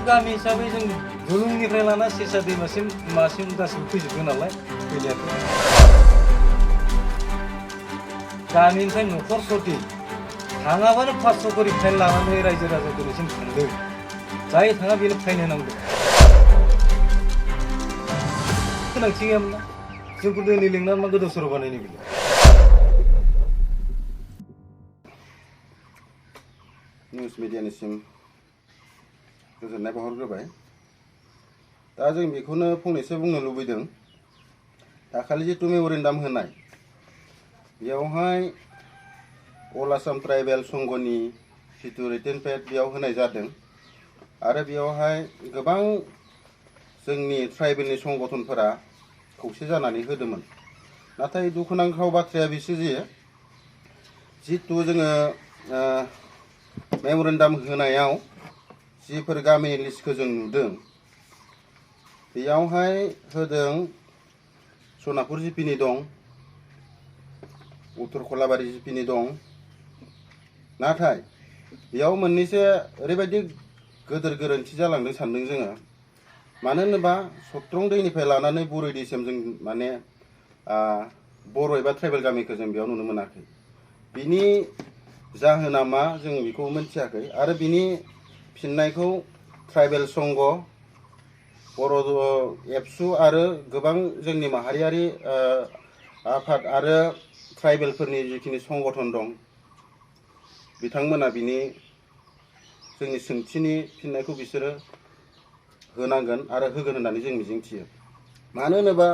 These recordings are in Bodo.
गामि हिसाबै जों दुलुंनिफ्राय लाना सेसा दैमासिम गासिबो फैजोबो नालाय फैनायाथ' गामिनिफ्राय न'खर प्रति थाङाबानो 500 करि फाइन लानानै रायजो राजा दिनैसिम थांदों जाय थाङा बेनो फाइन होनांगौ गोनांथि गैयामोन ना जोंखौ दिनै लिंनानै मा गोदाव सोराव बानायनो बिलाय निउस मिडियानिसिम गोजोननाय बावहरग्रोबाय दा जों बेखौनो फंनैसो बुंनो लुबैदों दाखालि जितु मेम'रेन्डाम होनाय बेयावहाय अल आसाम ट्राइबेल संघनि जितु रिटेन पेड बेयाव होनाय जादों आरो बेयावहाय गोबां जोंनि ट्राइबेलनि संगठनफोरा खौसे जानानै होदोंमोन नाथाय दुखुनांथाव बाथ्राया बिसोदि जितु जोङो मेम'रेन्डाम होनायाव जिफोर गामिनि लिस्टखौ जों नुदों बेयावहाय होदों सनापुर जिपिनि दं उत्तर खलाबारि जिपिनि दं नाथाय बेयाव मोननैसो ओरैबायदि गोदोर गोरोन्थि जालांदों सानदों जोङो मानो होनोबा सत्रं दैनिफ्राय लानानै बुरै दैसिम जों माने बर' एबा ट्राइबेल गामिखौ जों बेयाव नुनो मोनाखै बिनि जाहोना मा जों बेखौ मिथियाखै आरो बिनि फिननायखौ ट्राइबेल संघ बर' एबसु आरो गोबां जोंनि माहारियारि आफाद आरो ट्राइबेलफोरनि जिखिनि संगठन दं बिथांमोना बिनि जोंनि सोंथिनि फिननायखौ बिसोरो होनांगोन आरो होगोन होननानै जों मिजिंथियो मानो होनोबा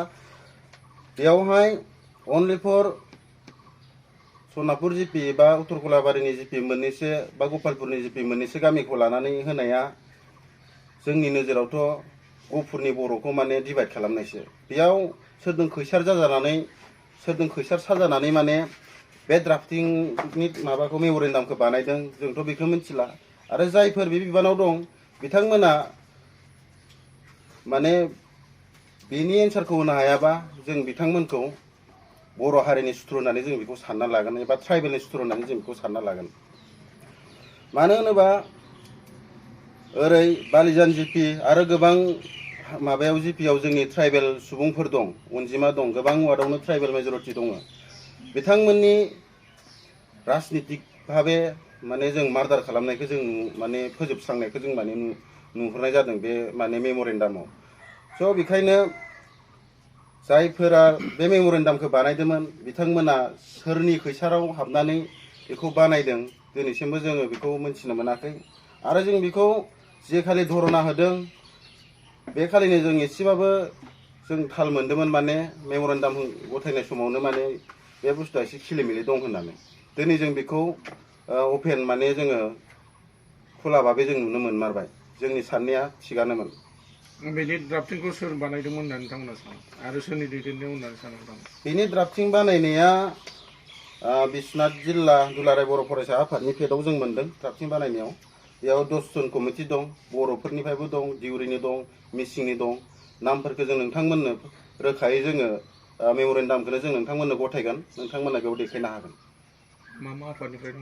बेयावहाय अनलि फर सनापुर जिपि बा उत्तर खलाबारिनि जिपि मोननैसो बा गपालपुरनि जिपि मोननैसो गामिखौ लानानै होनाया जोंनि नोजोरावथ' गफुरनि बर'खौ माने डिभाइड खालामनायसो बेयाव सोरजों खैसार जाजानानै सोरजों खैसार साजानानै माने बे ड्राफ्टिंनि माबाखौ मेम'रेन्डामखौ बानायदों जोंथ' बेखौ मिथिला आरो जायफोर बे बिबानाव दं बिथांमोना माने बेनि एन्सारखौ होनो हायाबा जों बिथांमोनखौ बर' हारिनि सुथुर होननानै जों बेखौ सानना लागोन एबा ट्राइबेलनि सुथुर होननानै जों बेखौ सानना लागोन मानो होनोबा ओरै बालिजान जिपि आरो गोबां माबायाव जिपियाव जोंनि ट्राइबेल सुबुंफोर दं अनजिमा दं गोबां वार्डआवनो ट्राइबेल मेजरिटि दङ बिथांमोननि राजनितिक भाबे माने जों मार्डार खालामनायखौ जों माने फोजोबस्रांनायखौ जों माने नुहुरनाय जादों बे माने मेम'रेन्डामाव स' बेखायनो जायफोरा बे मेम'रेन्डामखौ बानायदोंमोन बिथांमोना सोरनि खैसाराव हाबनानै बेखौ बानायदों दिनैसिमबो जोङो बेखौ मिन्थिनो मोनाखै आरो जों बेखौ जे खालि धरना होदों बे खालिनो जों एसेबाबो जों थाल मोन्दोंमोन माने मेम'रेन्डाम गथायनाय समावनो माने बे बुस्थुआ एसे खिलिमिलि दं होननानै दिनै जों बेखौ अपेन माने जोङो खुला भाबै जों नुनो मोनमारबाय जोंनि साननाया थिगानोमोन बेनि ड्राफ्टिंखौ सोर बानायदोंमोन होननानै नोंथांमोना सानो आरो सोरनि दैदेननायाव होननानै सानो नोंथांमोना बेनि ड्राफ्टिं बानायनाया बिश्वनाथ जिल्ला दुलाराय बर' फरायसा आफादनि पेडआव जों मोन्दों ड्राफ्टिं बानायनायाव बेयाव 10 जन कमिटि दं बर'फोरनिफ्रायबो दं दिउरिनि दं मिसिंनि दं नामफोरखौ जों नोंथांमोननो रोखायै जोङो मेम'रेन्डामखौनो जों नोंथांमोननो गथायगोन नोंथांमोना बेयाव देखायनो हागोन मा आफादनिफ्राय दङ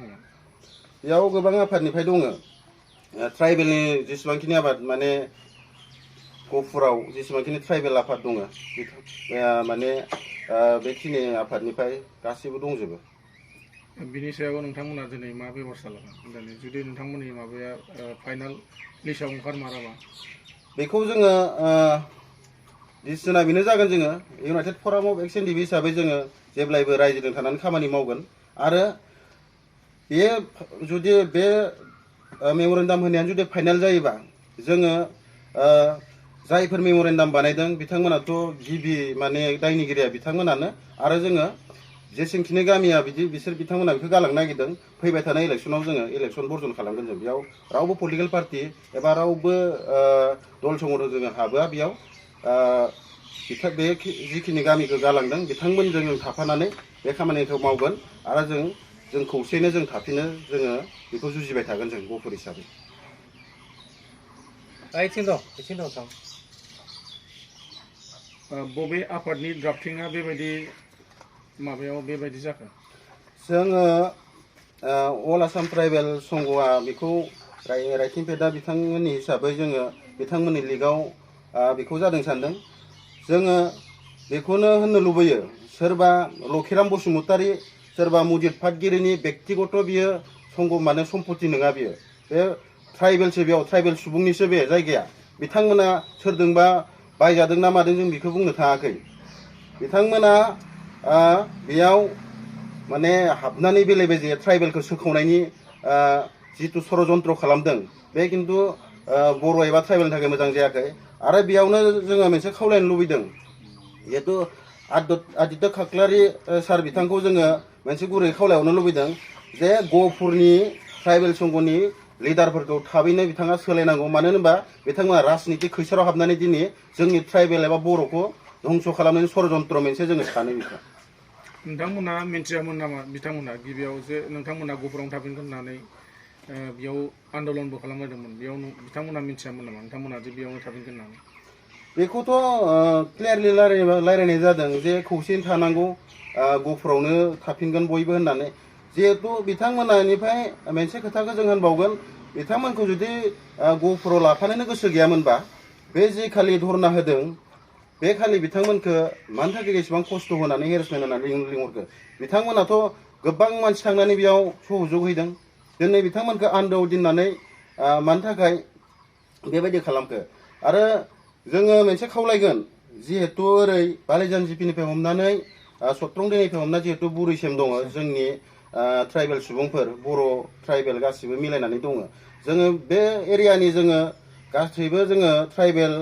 बेयाव गोबां आफादनिफ्राय दङ ट्राइबेलनि जेसेबांखिनि आफाद माने गफुराव जेसेबांखिनि ट्राइबेल आफाद दङ माने बेखिनि आफादनिफ्राय गासैबो दंजोबो बिनि सायाव नोंथांमोना दिनै मा बेबस्था लागोन दिनै जुदि नोंथांमोननि माबाया फाइनाल लिस्टआव ओंखारमाराबा बेखौ जोङो डिसिसना बेनो जागोन जोङो united forum of X N D B हिसाबै जोङो जेब्लायबो रायजोजों थानानै खामानि मावगोन आरो बे जुदि बे मेम'रेन्डाम होनायानो जुदि फाइनाल जायोबा जोङो जायफोर मेम'रेन्डाम बानायदों बिथांमोनाथ' गिबि माने दायनिगिरिया बिथांमोनानो आरो जोङो जेसेबांखिनि गामिया बिसोर बिथांमोना बेखौ गालांनो नागिरदों फैबाय थानाय इलेक्सनाव जोङो इलेक्सन बर्जन खालामगोन जों बेयाव रावबो पलिटिकेल पार्टि एबा रावबो दल संगठन जोङो हाबोआ बेयाव बे जिखिनि गामिखौ गालांदों बिथांमोनजों जों थाफानानै बे खामानिखौ मावगोन आरो जों खौसेयैनो जों थाफिनो जोङो बेखौ जुजिबाय थागोन जों गफुर हिसाबै बबे आफादनि ड्राफ्टिंआ बेबायदि माबायाव बेबायदि जाखो जोङो अल आसाम ट्राइबेल संघआ बेखौ राइथिंपेडआ बिथांमोननि हिसाबै जोङो बिथांमोननि लिगाव बेखौ जादों सानदों। जोङो बेखौनो होननो लुबैयो, सोरबा लखिराम बसुमतारी सोरबा मुदित पाटगिरिनि बेक्तिगत बियो माने सम्पति नङा बियो। बे ट्राइबेलसो, बेयाव ट्राइबेल सुबुंनिसो बे जायगाया। बिथांमोना सोरजोंबा बायजादों ना मादों जों बेखौ बुंनो थाङाखै। बिथांमोना बेयाव माने हाबनानै बेले बेजे ट्राइबेलखौ सोखावनायनि जिथु षड़यन्त्र खालामदों, बे खिन्थु बर' एबा ट्राइबेलनि थाखाय मोजां जायाखै। आरो बेयावनो जोङो मोनसे खावलायनो लुबैदों, जिहेतु आदित्य खाख्लारि सार बिथांखौ जोङो मोनसे गुरै खावलायहरनो लुबैदों जे गहपुरनि ट्राइबेल संघनि लिडारफोरखौ थाबैनो बिथाङा सोलायनांगौ। मानो होनोबा बिथांमोना राजनिति खैसाराव हाबनानै दिनै जोंनि ट्राइबेल एबा बर'खौ धंस खालामनायनि षड़यन्त्र मोनसे जोङो सानो बेखौ। नोंथांमोना मिन्थियामोन नामा बिथांमोना गिबियाव जे नोंथांमोना गहपुरावनो थाफिनगोन होननानै बेयाव आन्दलनबो खालामबायदोंमोन, बेयाव बिथांमोना मिन्थियामोन नामा नोंथांमोना जे बेयावनो थाफिनगोन होननानै? बेखौथ' क्लियारलि रायलायनाय जादों जे खौसेयै थानांगौ, गहपुरावनो थाफिनगोन बयबो होननानै। जिहेतु बिथांमोनानिफ्राय मोनसे खोथाखौ जों होनबावगोन, बिथांमोनखौ जुदि गहपुराव लाफानोनो गोसो गैयामोनबा बे जे खालि धरना होदों बे खालि बिथांमोनखौ मानि थाखाय एसेबां खस्थ' होनानै हेरेसमेन्ट होनानै लिंहरखो? बिथांमोनाथ' गोबां मानसि थांनानै बेयाव सहयोग हैदों। दिनै बिथांमोनखौ आन्दोआव दोननानै मानि थाखाय बेबायदि खालामखो? आरो जोङो मोनसे खावलायगोन, जिहेतु ओरै बालिजान जिपिनिफ्राय हमनानै सत्रं दैनिफ्राय हमना जिहेतु बुरैसिम दङ जोंनि ट्राइबेल सुबुंफोर, बर' ट्राइबेल गासिबो मिलायनानै दङ। जोङो बे एरियानि जोङो गासैबो जोङो ट्राइबेल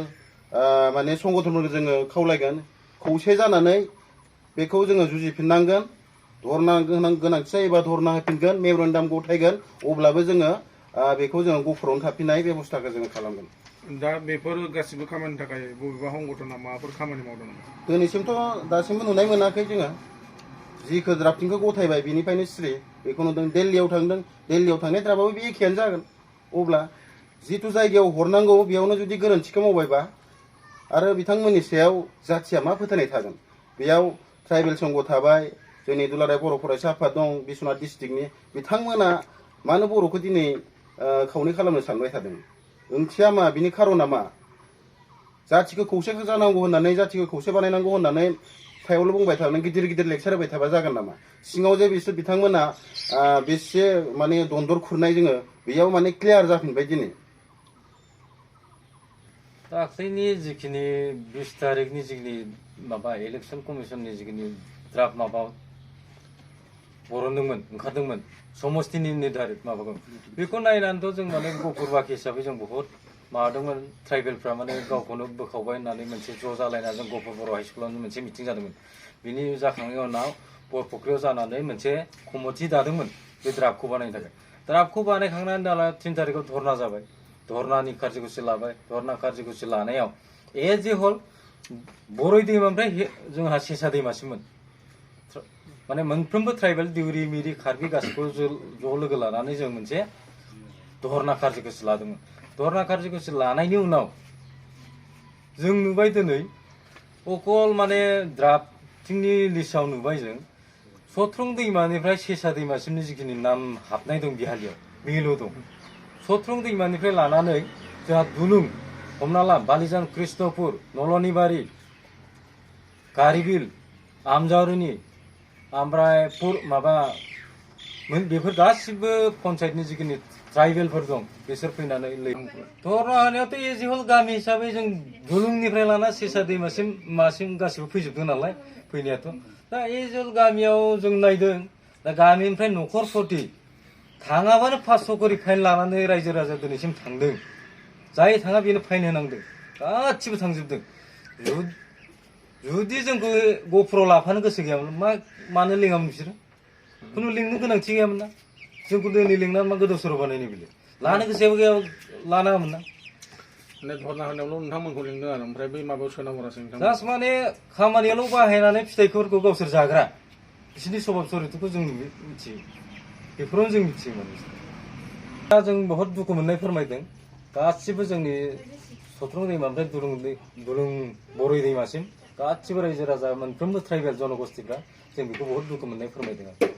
माने संगठनफोरखौ जोङो खावलायगोन, खौसे जानानै बेखौ जोङो जुजिफिननांगोन। धरना गोनांथि जायोबा धरना होफिनगोन, मेमरेन्डाम गथायगोन, अब्लाबो जोङो बेखौ जोङो गहपुरावनो थाफिननाय बेबस्थाखौ जोङो खालामगोन। दा बेफोर गासिबो खामानिनि थाखाय बबेबा संगठना माबाफोर खामानि मावदों नामा? दिनैसिमथ' दासिमबो नुनाय मोनाखै जोङो। जिखौ द्राफ्टिंखौ गथायबाय बिनिफ्रायनो सिरि बेखौ नुदों। दिल्लीयाव थांदों, दिल्लीयाव थांनाय द्राफ्टआबो बे एखेयानो जागोन। अब्ला जिथु जायगायाव हरनांगौ बेयावनो जुदि गोरोन्थिखौ मावबायबा आरो बिथांमोननि सायाव जाथिया मा फोथायनाय थागोन? बेयाव ट्राइबेल संघ थाबाय, जोंनि दुलाराय बर' फरायसा आफाद दं बिश्वनाथ डिस्ट्रिक्टनि, बिथांमोना मानो बर'खौ दिनै खावनै खालामनो सानबाय थादों? ओंथिया मा? बिनि खारना मा? जाथिखौ खौसे जानांगौ होननानै, जाथिखौ खौसे बानायनांगौ होननानै सायावल' बुंबाय थानानै गिदिर गिदिर लेक्सार होबाय थाबा जागोन नामा? सिङाव जे बिथांमोना बेसे माने दन्दर खुरनाय जोङो बेयाव माने क्लियार जाफिनबाय दिनै। दाख्लैनि जिखिनि 20 तारिखनि जिखिनि माबा इलेक्सन कमिसननि जिखिनि द्राफ्ट माबा बरनदोंमोन, ओंखारदोंमोन समस्तिनि निर्धारित माबाखौ, बेखौ नायनानैथ' जों माने गहपुरबाखि हिसाबै जों बहुद माबादोंमोन। ट्राइबेलफ्रा माने गावखौनो बोखावबाय होननानै मोनसे ज' जालायना जों गहपुर बर' हाइस्कुलावनो मोनसे मिटिं जादोंमोन। बिनि जाखांनायनि उनाव बरफुख्रियाव जानानै मोनसे कमिटि दादोंमोन बे द्राफ्टखौ बानायनो थाखाय। द्राफ्टखौ बानायखांनानै दाला 3 तारिखआव धरना जाबाय, धरनानि कार्ज'कुसि लाबाय। धरना कार्ज'कुसि लानायाव एज ए हल बरै दैमानिफ्राय जोंहा सेसा दैमासिममोन। माने मोनफ्रोमबो ट्राइबेल दिउरि मिरि कार्बि गासिखौबो ज' लोगो लानानै जों मोनसे धरना कार्ज'कुसि लादोंमोन। धरना कार्ज'कुसि लानायनि उनाव जों नुबाय दिनै अकल माने द्राफ्टिंनि लिस्टआव नुबाय जों सत्रं दैमानिफ्राय सेसा दैमासिमनि जिखिनि नाम हाबनाय दं बिहालियाव बेल' दं। सत्रं दैमानिफ्राय लानानै जोंहा दुलुं, हमना ला बालिजान, कृष्णपुर, नलनिबारि, गारिबिल, आमजावरिनि, ओमफ्राय माबा बेफोर गासिबो पन्सायतनि जिखिनि ट्राइबेलफोर दं बिसोर फैनानै धरना होनायावथ' एज ए हल गामि हिसाबै जों दुलुंनिफ्राय लाना सेसा दैमासिम मासिम गासिबो फैजोबदों नालाय फैनायाथ'। दा एज ए हल गामियाव जों नायदों, दा गामिनिफ्राय न'खर प्रति थाङाबानो 500 करि फाइन लानानै रायजो राजा दिनैसिम थांदों। जाय थाङा बेनो फाइन होनांदों, गासिबो थांजोबदों। जुदि जोंखौ गहपुराव लाफानो गोसो गैयामोन मानो लिङामोन बिसोरो? खुनु लिंनो गोनांथि गैयामोन ना। जोंखौ दिनै लिंनानै मा गोदाव सोराव बानायनो बेलाय? लानो गोसोआबो गैया, लानाङामोन ना। माने धरना होनायावल' नोंथांमोनखौ लिंदों आरो ओमफ्राय बै माबायाव सोनाहरासै नोंथां? जास्ट माने खामानियाल' बाहायनानै फिथाइफोरखौ गावसोर जाग्रा, बिसोरनि स्वभाब चरित्रखौ जों मिथियो, बेफोरावनो जों मिथियो माने। दा जों बहुत दुखु मोननाय फोरमायदों। गासिबो जोंनि सत्रं दैमानिफ्राय दुलुं बरै दैमासिम गासिबो रायजो राजा मोनफ्रोमबो ट्राइबेल जनगोष्ठीफ्रा जों बेखौ बहुत दुखु मोननाय फोरमायदों।